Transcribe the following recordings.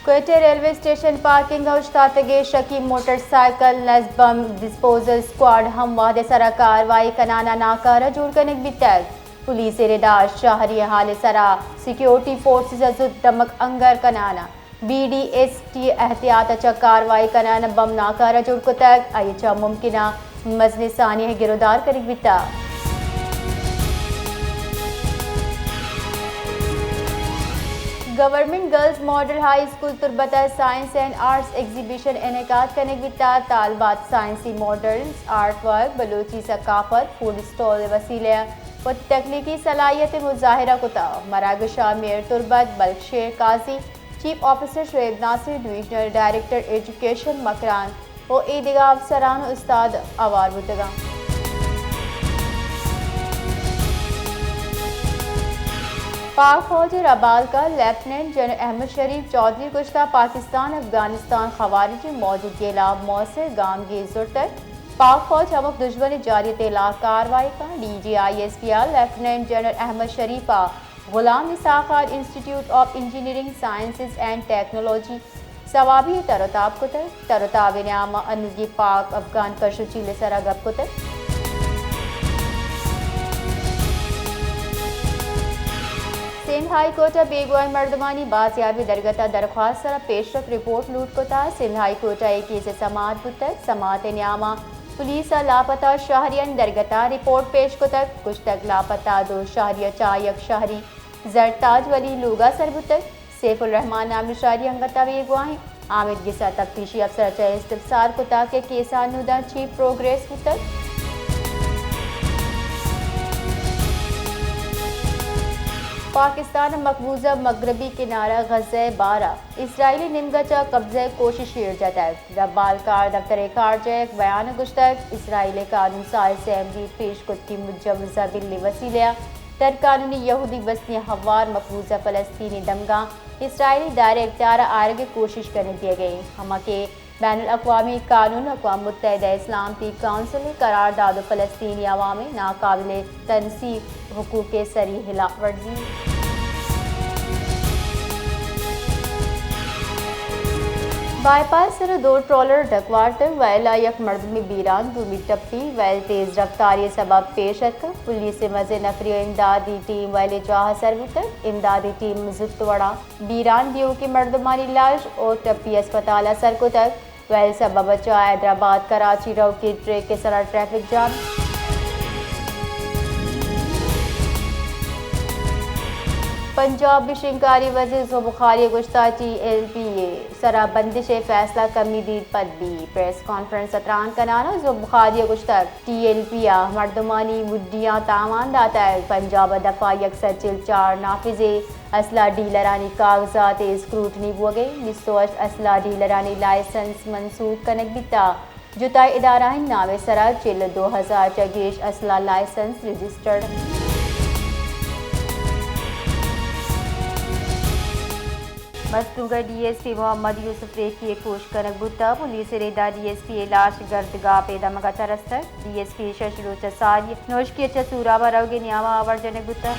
Quetta railway station parking ءَ اوشتاتگیں شکی موٹر سائیکل نز بمب ڈسپوزل اسکواڈ ہم وہد ءِ سرا کاروائی کنان ءَ ناکارہ جوڑ کنگ بیتگ۔ پولیس ءِ ردا شہری ءِ حال ءِ سرا سیکیورٹی فورسز ءَ زوت دمگ انگر کنان ءَ بی ڈی ایس ٹی احتیاط ءَ چہ کاروائی کنان ءَ بمب ناکارہ جوڑ کتگ، آئی ءَ چہ ممکنہ مزنیں سانحہ گرودار کنگ بیتگ۔ Government girls model high school تربت ءَ سائنس اینڈ آرٹس ایگزیبیشن انعقاد کنگ بیتگ۔ طالبات سائنسی ماڈلز، آرٹ ورک، بلوچی ثقافت، فوڈ اسٹال ءِ وسیلہ ءَ وتی تخلیقی صلاحیت ءِ مظاہرہ کتگ۔ مراگش ءَ میئر تربت بلک شیر قاضی، چیف آفیسر شعیب ناصر، ڈویژنل ڈائریکٹر ایجوکیشن مکران، ءُ اے دگہ افسران ءُ استاد ہوار بوتگ اَنت۔ پاک فوج ءِ ربالکار لیفٹیننٹ جنرل احمد شریف چوہدری گوشتگ، پاکستان افغانستان خوارجی موجودگی ءِ ہلاپ موثر گامگیج زرتگ۔ پاک فوج ہمک دژمن ءِ جارحیت ءِ ہلاپ کاروائی کنت۔ D G I S P ءَ لیفٹیننٹ جنرل احمد شریف ءَ Ghulam Ishaq Khan institute of engineering sciences and technology Swabi ءَ تر ءُ تاب کتگ۔ تر ءُ تاب ءِ نیام ءَ انوگیں پاک افغان کش ءُ چیل ءِ سرا گپ کتگ۔ سندھ ہائی کورٹ ءَ بیگواہیں مردمانی بازیابی ءِ درگت ءَ درخواست ءِ سرا پیشرفت رپورٹ لوٹ کتگ۔ سندھ ہائی کورٹ ءَ اے کیس ءِ سماعت بوتگ۔ سماعت ءِ نیام ءَ پولیس ءَ لاپتہ شہریانی درگت ءَ رپورٹ پیش کتگ۔ گوشتگ لاپتہ دو شہری ءَ چہ یک شہری زرتاج ولی لوگ ءَ سر بوتگ۔ سیف الرحمان نامی شہری انگت ءَ بیگواہیں۔ آمید گس ءَ تفتیشی افسر ءَ چہ استفسار کتگ کہ کیس ءَ انوداں چی پروگریس بوتگ۔ پاکستان ءَ مقبوضہ مغربی کنارہ غزہ ءِ بارہ ءَ اسرائیلی نیمگ ءَ چہ قبضہ ءِ کوشش ایر جتگ۔ ربالکار دفتر خارجہ ءَ یک بیان ءَ گوشتگ، اسرائیل ءِ قانون ساز اسمبلی ءَ پیش کتگیں مجوزہ بل ءِ وسیلہ ءَ غیر قانونی یہودی بستی ءِ ہوار مقبوضہ فلسطینی دمگاں اسرائیلی دائرہ اختیار ءَ آرگ ءِ کوشش کنگ ءَ دیگ ءَ انت، ہما کہ بین الاقوامی قانون، اقوام متحدہ ءِ سلامتی کونسل ءِ قرارداد ءُ فلسطینی عوام ءِ ناقابل تنصیب حقوق ءِ سری ہلاپ ورزی۔ بائی پاس ءِ سر ءَ دو ٹرالر ڈک وارتگ، ویل ءَ یک مردمے بیران، دومی ٹپی۔ ویل تیز رفتاری ءِ سبب پیش اتکگ۔ پولیس ءِ مزن نفری ءُ امدادی ٹیم ویل ءِ جاہ ءَ سر بوتگ۔ امدادی ٹیم زوت وڑا بیران بیوکیں مردمانی لاش ءُ ٹپی اسپتال ءَ سر کتگ۔ ویل سبب ءَ چہ حیدرآباد کراچی روکیں ٹریک ءِ سرا ٹریفک جام۔ پنجاب ءِ شنگکاری وزیر زوبخاری ءَ گوشتگ، ٹی ایل پی ءِ سرا بندش ءِ فیصلہ کمی دیر پد بیت۔ پریس کانفرنس ءَ تران کنان ءَ زوبخاری ءَ گوشتگ، ٹی ایل پی ءَ مردمانی مڈیاں تاوان داتگ، پنجاب ءَ دفعہ یک سد چل چار نافذ ءِ اسلحہ ڈیلرانی کاغذات ءِ اسکروٹنی بوگ ءَ انت، بیست ءُ ہشت اسلحہ ڈیلرانی لائسنس منسوخ کنگ بیتگ، جتائیں ادارھانی نام ءِ سرا چل ءُ دو ہزار چہ گیش اسلحہ لائسنس رجسٹرڈ۔ مستونگ ءِ ڈی ایس پی محمد یوسف ریکی ءِ کوش کنگ بوتگ، پولیس ءِ ردا ڈی ایس پی ءِ لاش گردگاپ ءِ دمگ ءَ چہ رستگ۔ ڈی ایس پی ءِ شش روچ ءِ ساری نوشکی ءَ چہ سوراب ءَ روگ ءِ نیام ءَ آورجنگ بوتگ۔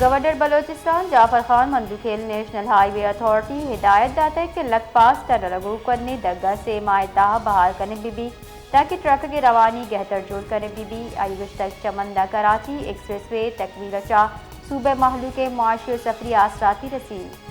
گورنر بلوچستان جعفر خان مندوخیل نیشنل ہائی وے اتھارٹی ءَ ہدایت داتگ کہ لکھ پاس ٹنل ءِ گوں کوہنیں دگہ سے ماہ ءِ تہا بحال کنگ بہ بیت، تاکہ ٹرکگ ءِ روانی گہتر جوڑ کنگ بہ بیت۔ آئی ءَ گوشتگ، چمن داں کراچی ایکسپریس وے ءِ تکمیل ءَ چہ صوبہ ءِ مہلوک ءِ معاشی ءُ سفری آسراتی رسیت۔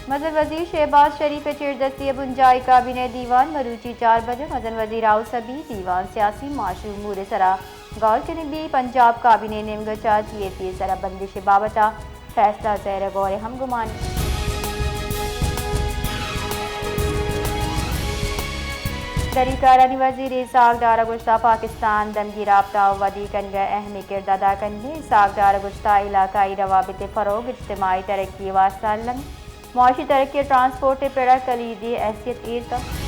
مزن وزیر شہباز شریف ءِ چیردستی ءَ بنجاہی کابینہ ءِ دیوان مروچی چار بج ءَ مزن وزیر ہاؤس ءَ بیت۔ دیوان سیاسی معاشی امور ءِ سرا گور کنگ بیت۔ پنجاب کابینہ ءِ نیمگ ءَ چہ ٹی اے پی ءِ سرا بندش ءِ بابت ءَ فیصلہ زیر غور ءُ ہمگمان۔ دری کارانی وزیر اسحاق ڈار ءَ گوشتگ، پاکستان دمگی رابطہ ءَ ودی کنگ ءَ اہمیں کرد ادا کنگ ءَ۔ اسحاق ڈار ءَ گوشتگ، علاقائی روابط ءِ فروغ اجتماعی ترقی ءِ واستہ الم، معاشی ترقی ءُ ٹرانسپورٹ ءِ پڑ ءَ کلیدی حیثیت ایر کنت۔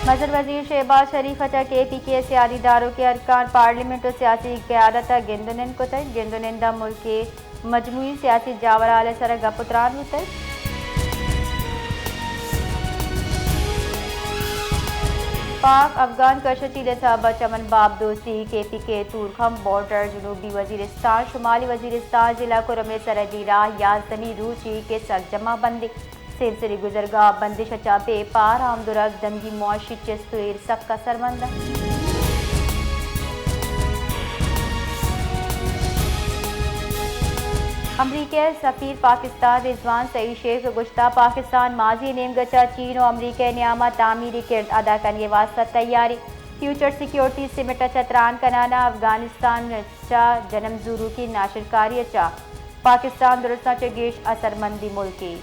مزن وزیر شہباز شریف ءَ چہ کے پی کے ءِ سیادی داروکیں ارکان، پارلیمنٹ ءُ سیاسی قیادت ءَ گند ءُ نند کتگ۔ گند ءُ نند ءَ ملک ءِ مجموعی سیاسی جاورھال ءِ سرا گپ ءُ تران بوتگ۔ پاک افغان کش ءُ چیل ءِ سبب ءَ چمن باب دوستی، کے پی کے تورخم بارڈر، جنوبی وزیرستان، شمالی وزیرستان، ضلع کرم ءِ سرحدی راہ، یازدھمی روچی کہ سرجم ءَ بندی، سیمسری گزرگاہ بندش ءَ چہ بے پار آمد ءُ رگ، ڈنگی معاشی چست ءُ ایر سک اثرمند اَنت۔ امریکہ ءِ سفیر پاکستان رضوان سعید شیخ ءَ گوشتگ، پاکستان ماضی ءِ نیمگ ءَ چہ چین ءُ امریکہ ءِ نیام ءَ تعمیری کرد ادا کنگ ءِ واستہ تیار اِنت۔ فیوچر سیکورٹی سمٹ ءَ چہ تران کنان ءَ افغانستان ءَ چہ جنم زوروکی ناشرکاری ءَ چہ پاکستان درستاں چہ گیش اثرمندیں ملکے۔